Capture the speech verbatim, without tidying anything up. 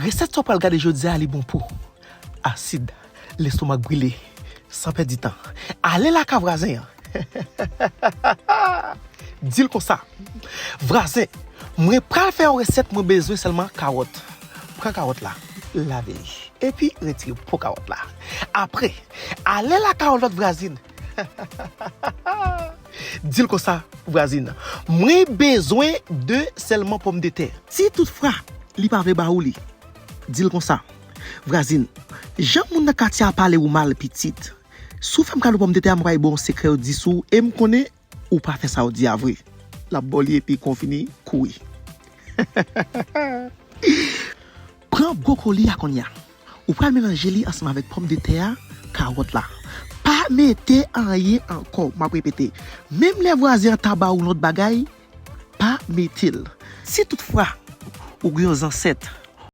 Resèt sa w pral gade jodi a, li bon pou asid, lestomak brile. San pèdi tan, ale lakay vwazen an. Di l konsa, vwazen, mwen pral fè yon resèt, mwen bezwen sèlman kawòt. Pran kawòt la, lave li, epi retire po kawòt la. Apre, ale lakay yon lòt vwazin. Di l konsa, vwazin, mwen bezwen de sèlman pòmdetè. Si toutfwa li pa vle ba ou li, di l konsa, vwazin, jan moun nan katye a pale ou mal, pitit, si w fè m kado pòmdetè a, m pral ba w yon sekrè yo di sou ou, e m konnen ou pa fè sa yo di a vre. L ap ba w li epi kon fini kouri. Pran bwokoli a kounye a. Ou pral melanje li ansanm avèk pòmdetè a, kawòt la. Pa mete anyen ankò, m ap repete. Menm lè vwazen an ta ba ou lòt bagay, pa mete l. Si toutfwa ou gen yon zansèt